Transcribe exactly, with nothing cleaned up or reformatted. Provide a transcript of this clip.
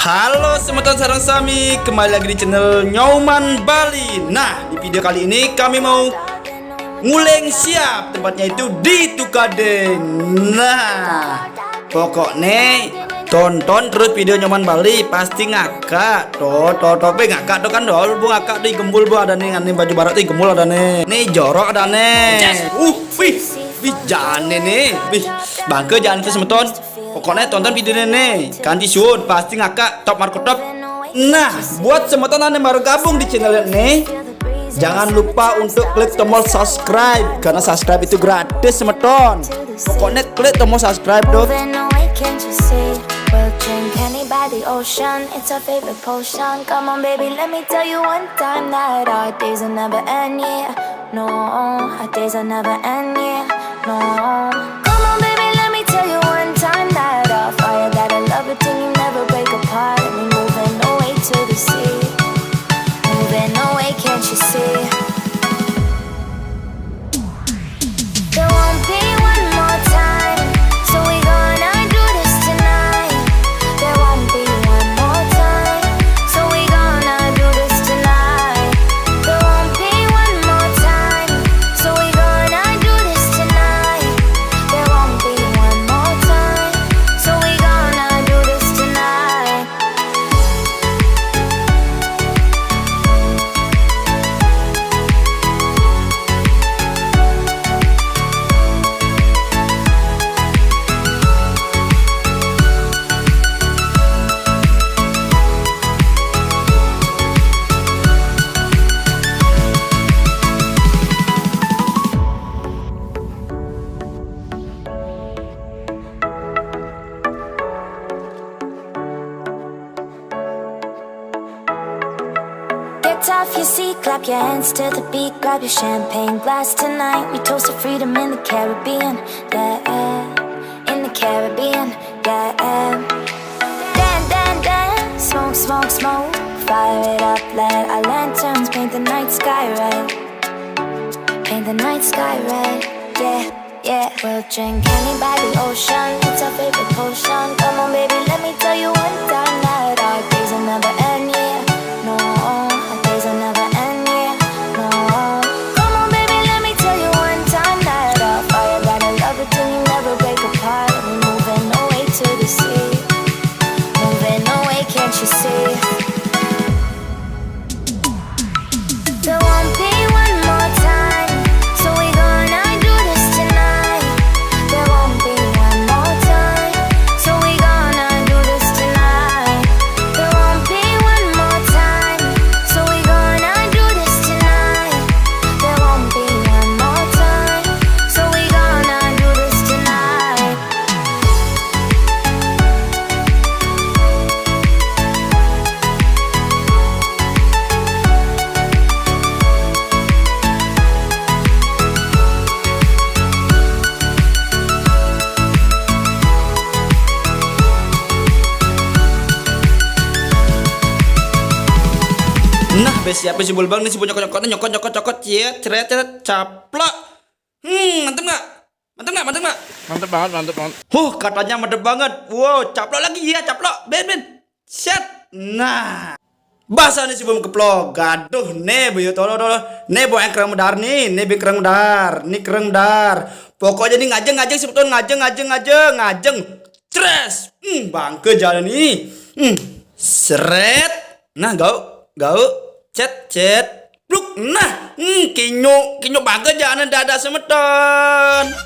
Halo semeton sareng sami, kembali lagi di channel Nyoman Bali. Nah, di video kali ini kami mau nguling siap, tempatnya itu di Tukading. Nah, pokoknya tonton terus video Nyoman Bali, pasti ngakak. Tuh, tuh, tuh, pe ngakak tuh kan, tuh, bu ngakak tuh, gembul bu, ada nih, ngane baju barat tuh, gembul ada nih. Nih, jorok ada nih. Uh, wih, wih, jane nih. Wih, bangke jane tuh semeton. Pokoknya tonton video ini nih, kanti syut, pasti ngakak, top marko top. Nah, buat semeton yang baru gabung di channel ini, jangan lupa untuk klik tombol subscribe, karena subscribe itu gratis semeton. Pokoknya klik tombol subscribe tuh. Moving away, can't you see? We'll drink honey by the ocean, it's our favorite potion. Come on, baby, let me tell you one time that our days will never end, yeah. No, our days will never end, yeah. No. Come on, baby, let me tell you one time that our fire got a love it till you never break apart. And we moving away to the sea. Moving away, can't you see? There won't be one more time, so we gonna do this tonight. There won't be one more time, so we gonna do this tonight. There won't be one more time, so we gonna do this tonight. There won't be one more time, so we gonna do this tonight. Get off your seat, clap your hands to the beat, grab your champagne glass tonight. We toast to freedom in the Caribbean, yeah, in the Caribbean, yeah. Dan, dan, dan, smoke, smoke, smoke, fire it up, let our lanterns paint the night sky red, paint the night sky red, yeah. Yeah, we'll drink honey by the ocean. It's our favorite potion. Come on, baby, let me tell you one time that our days will never end. Yeah, no, our days will never end. Yeah, no. Come on, baby, let me tell you one time that our fire gonna love it till you never break apart. And we moving away to the sea. Moving away, can't you see? There won't be one more time, so we gonna do this tonight. There won't be one more time, so we gonna do this tonight. There won't be one more time, so we gonna do this tonight. There won't be one more time, so we gonna do this tonight. Nah, be siapa si bulbang nih, si nyokot nyokot nyokot nyokot nyokot, cie, ceret ceret, caplok. Hmm, mantep nggak? Mantep nggak? Mantep nggak? Mantep banget, mantep banget. Huh, katanya mantep banget. Wow, caplok lagi ya, caplok. Ben, ben. Set. Nah. Basah nih si bom keplok. Gaduh nih, boyo tolo tolo. Nih bo yang kereng medar nih, nih bi kereng medar, nih kereng medar. Pokoknya nih ngajeng ngajeng si beton, ngajeng ngajeng ngajeng ngajeng. Tres. Hmm, bangke jalan nih. Hmm. Seret. Nah, gau, gau. Cet, cet. Bluk. Nah, hmm, kinyo, kinyo bangke jalan dada semeton.